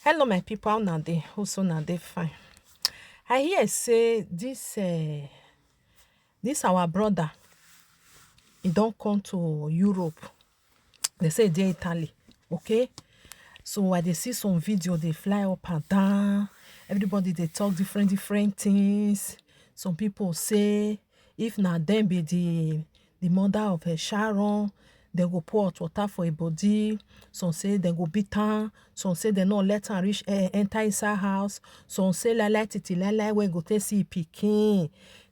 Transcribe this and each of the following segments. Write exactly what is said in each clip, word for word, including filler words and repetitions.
Hello, my people. How una dey? Hope so una dey fine. I hear say this uh, this our brother, he don come to Europe. They say e dey Italy, okay? So I dey see some video dey fly up and down. Everybody dey talk different different things. Some people say if na dem be the the mother of uh, Sharon, dem go pour hot water for im body. Some say dem go beat am. Some say dem no let am reach uh, enter inside house. Some say lie lie titi lie lie wey go take see im pikin.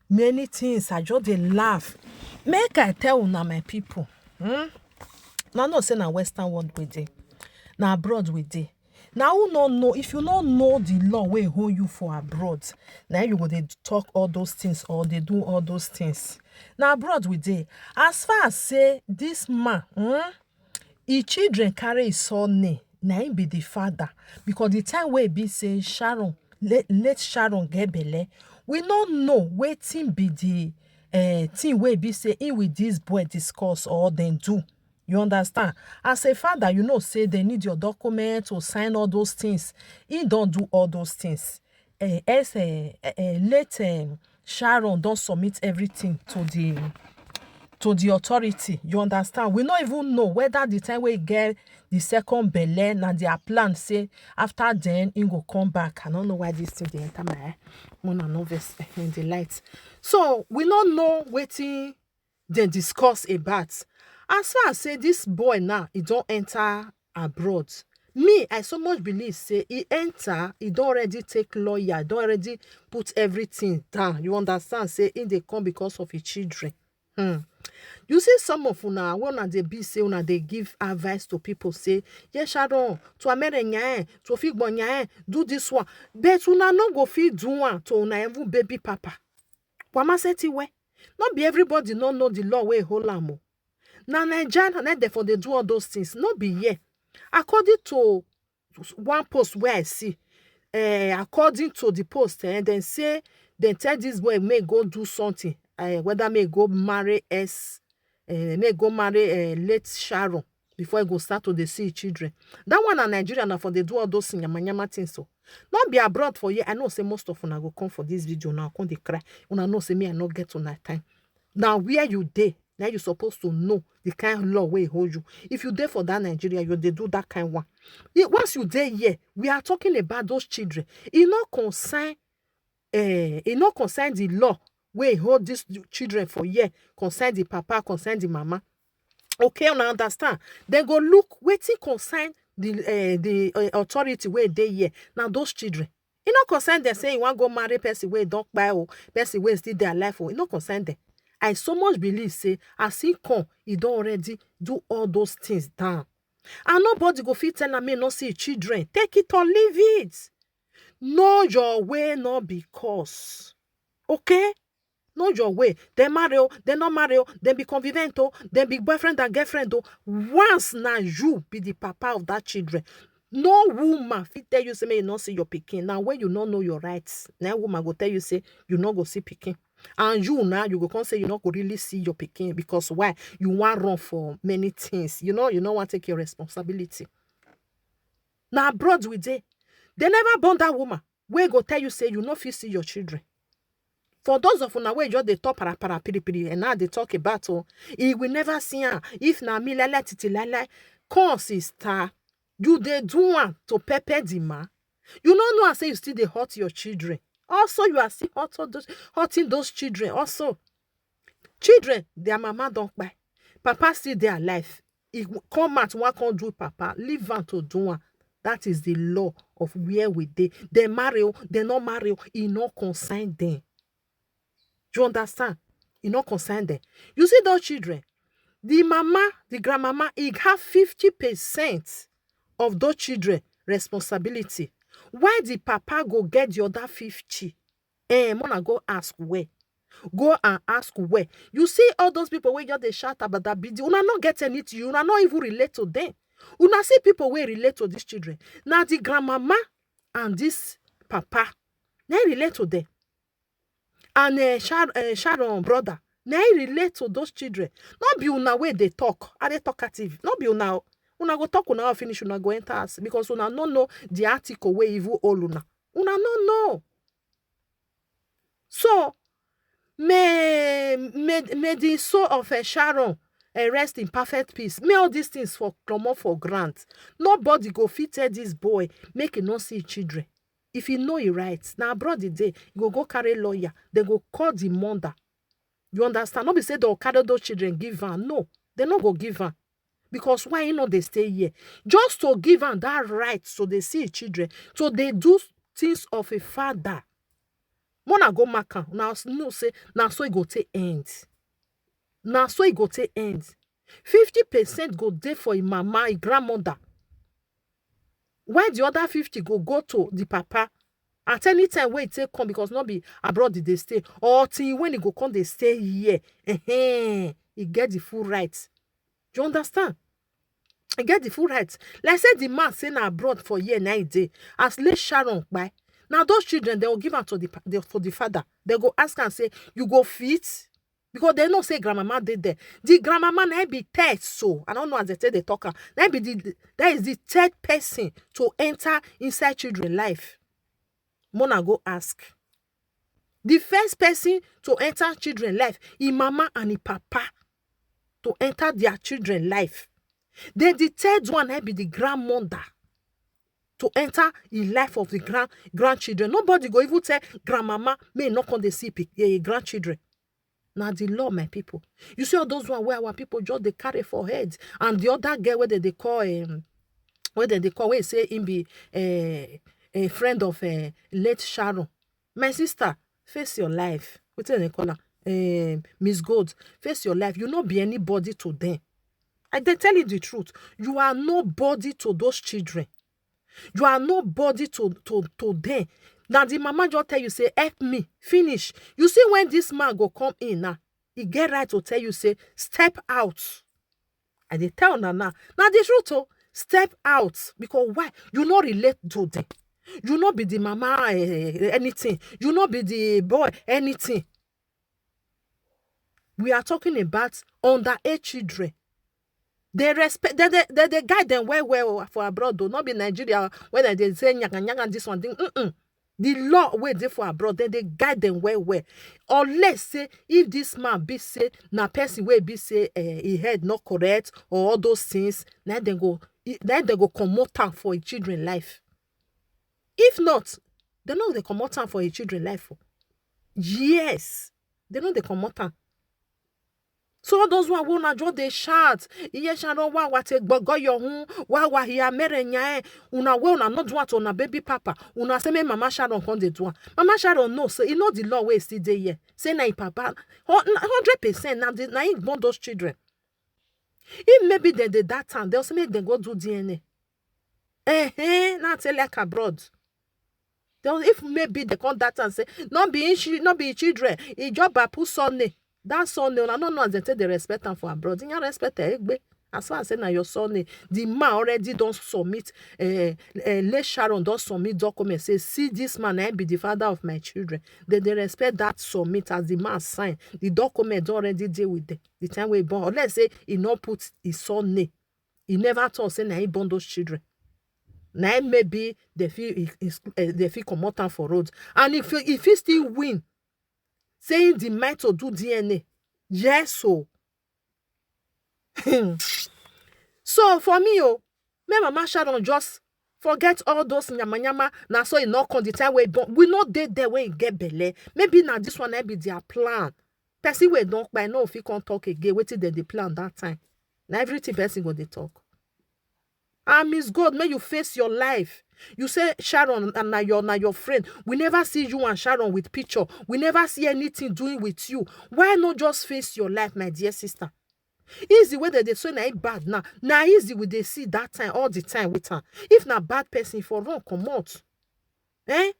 Many things. I just dey laugh. Make I tell una, my people. Hmm? Una know say na Western world we dey. Na abroad we dey. Na who no know, if you no know the law wey hold you for abroad, na you go dey talk all those things or dey do all those things. Na abroad we dey. As far as say this man, hmm, him children carry him surname, na him be the father, because the time wey e be say Sharon, late, late Sharon get belle, we no know wetin be the uh, thing wey e be say him with this boy discuss or dem do. You understand? As a father, you know say they need your document to sign all those things. He don do all those things. Uh, as uh, uh, late um, Sharon don submit everything to the to the authority. You understand? We no even know whether the time wey e get the second belle na their plan say after then he go come back. I no know why this thing dey enter my eye. Una no vex, the light. So we no know wetin dem discuss about. As far as say this boy now, he don enter abroad. Me, I so much believe say he enter, he don already take lawyer, don already put everything down. You understand? Say he dey come because of his children. Hmm. You see, some of una, when una dey be say una dey give advice to people, say, "Yes, Sharon, to amere nyae, to figbo nyae, do this one." But una no go fit do one to una even baby papa. Wama seti we. No be everybody no know the law wey hold am o. Na Naija na dem for dey do all those things. No be here. According to one post wey I see, eh, according to the post, eh, dem say dem tell this boy make go do something, eh, whether make go marry S, eh, make go marry eh, late Sharon before he go start to dey see his children. That one na Nigeria na for dey do all those yamayama things so. No be abroad for here. I know say most of una go come for this video now, come dey cry. Una know say me I no get una time. Na where you dey, na you suppose to know the kind law wey hold you. If you dey for that Nigeria, you dey do that kind one. Once you dey here, we are talking about those children. E no concern, eh, e no concern the law wey hold these children for here, concern the papa, concern the mama. Okay, una understand? Dem go look wetin concern the uh, the uh, authority wey dey here. Na those children. E no concern dem say e wan go marry person wey don kpai o, person wey still dey alive o. E no concern dem. I so much believe say as he come, he don already do all those things down. And nobody go fit tell am make e no see him children. Take it or leave it. Know your way, not because. Okay? Know your way. Dem marry o, dem no marry o, dem be convivent o, dem be boyfriend and girlfriend o. Once na you be the papa of that children, no woman fit tell you say make you no see your pikin. Na when you no know your rights, na woman go tell you say you no go see pikin. And you now, you go come say you no go really see your pikin. Because why? You wan run for many things. You know, you no wan take your responsibility. Na abroad we dey. Dem never born that woman wey go tell you say you no fit see your children. For those of una wey just dey talk para para piri piri and now dey talk about o, e will never see am. If na me lie lie titi lie lie, come sister, you dey do am to pepper the man. You no know am say you still dey hurt your children. Also, you are still hurt all those, hurting those children also. Children, their mama don kpai, papa still dey alive. E come out wan come do papa, leave am to do am. That is the law of where we dey. Dem marry o, dem no marry o, e no concern dem. You understand? E no concern dem. You see those children, the mama, the grandmama, e have fifty percent of those children responsibility. Why the papa go get the other fifty? Eh, mona go ask where. Go and ask where. You see all those people wey just dey shout abadabidi, una no get anything, una no even relate to them. Una see people wey relate to these children. Na the grandmama and this papa, na im relate to them. And uh, Shar- uh, Sharon brother, na im relate to those children. No be una wey dey talk, I dey talkative. No be una o. Una go talk una finish, una go enter house because una no know the article wey even hold una. Una no know. So may may may the soul of uh, Sharon uh, rest in perfect peace. May all these things for comot for grant. Nobody go fit tell this boy make he no see children. If he know he right, now abroad the day he go go carry lawyer. They go call the mother. You understand? Not be say they'll carry those children give her. No, they no go give her. Because why you know they stay here? Just to give her that right so they see children, so they do things of a father. Mona go mark am. Now know say now so it go take end. Now so it go take end. Fifty percent go there for a mama, a grandmother. Why the other fifty go go to the papa? At any time where it take come because not be abroad did they stay or till when it go come they stay here. He get the full right. Do you understand? He get the full right. Like say the man say na abroad for year nine day. As late Sharon by now those children they will give am to the, the for the father. They go ask and say you go fit because they know say grandmama dey there. The grandmama na be third so I don't know as they take the talker. Na be the that is the third person to enter inside children life. Mona go ask. The first person to enter children life, his mama and his papa to enter their children life. Then the third one na be the grandmother to enter the life of the grand grandchildren. Nobody go even tell grandmama may not come dey see pick eh, grandchildren. Now the law, my people. You see all those one where our people just they carry for head, and the other girl where they, they call um, where they, they call where say him be a, a friend of uh, late Sharon. My sister, face your life. What do they call her? Um, Miss Gold, face your life. You not be anybody to them. I they tell you the truth. You are nobody to those children. You are nobody to to to them. Now the mama just tell you say help me finish. You see when this man go come in now, he get right to tell you say step out. I dey tell una now. Now the truth oh, step out because why? You no relate to them. You no be the mama eh, anything. You no be the boy anything. We are talking about underage children. They respect they, they, they, they guide them well well for abroad though, not be Nigeria when they say nyaga nyaga this one thing. Mm-mm. The law wey dey for abroad, then they guide them well well. Unless say if this man be say na person wey be say uh, he head not correct or all those things, na dem go na dem go comot am for him children life. If not, they no dey comot am for him children life. Oh. Yes, they no dey comot am. So all those one wey una just dey shout, iye Sharon wa wa te gbogo your hun, wa wa hia mere nya eh. Una wey una no do am to una baby papa, una say make Mama Sharon come dey do am. Mama Sharon know say e know the law wey still dey here. Say na im papa, hundred percent na the na im born those children. If maybe dem dey that time, dem say make dem go do D N A. Eh eh, na tell like abroad. Dem if maybe dem come that and say no be im chi- no be im children, e just bapu surname. That surname una no know as dem take dey respect am for abroad. Una respect egbe as far as say na your surname. The man already don submit uh, uh, late Sharon don submit document say see this man na him be the father of my children. Dem dey respect that submit as the man sign. The document don already dey with them the time wey e born unless say e no put his surname. E never talk say na him born those children. Na him maybe they fit eh, eh, they fit comot am for road and if if he still win say him the mind to do D N A. Yes o. So for me o, make Mama Sharon just forget all those nyama nyama na so e no come the time wey e born we no dey there when e get belle. Maybe na this one na be their plan. Person wey don kpai no fit come talk again wetin dem dey plan that time. Na everything person go dey talk. Ah Miss Gold, make you face your life. You say Sharon and na your na your friend. We never see you and Sharon with picture. We never see anything doing with you. Why not just face your life, my dear sister? Easy wey dem dey say na it bad now. Na easy we dey see that time all the time with am. If na bad person for run comot. Eh?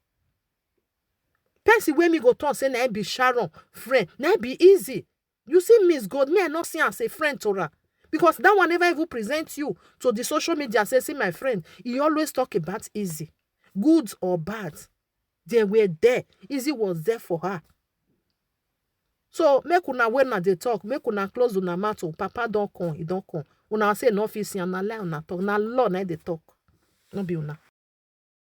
Person wey me go talk say na it be Sharon friend. Na it be easy. You see Miss Gold, me I not see am as a friend to her. Because that one never even present you to the social media say see my friend. He always talk about easy. Good or bad. They were there. Easy was there for her. So make una when una dey talk, make una close una mouth o. Papa don come, he don come. Una say no fit see am, na lie una talk. Na law na dey talk. No be una.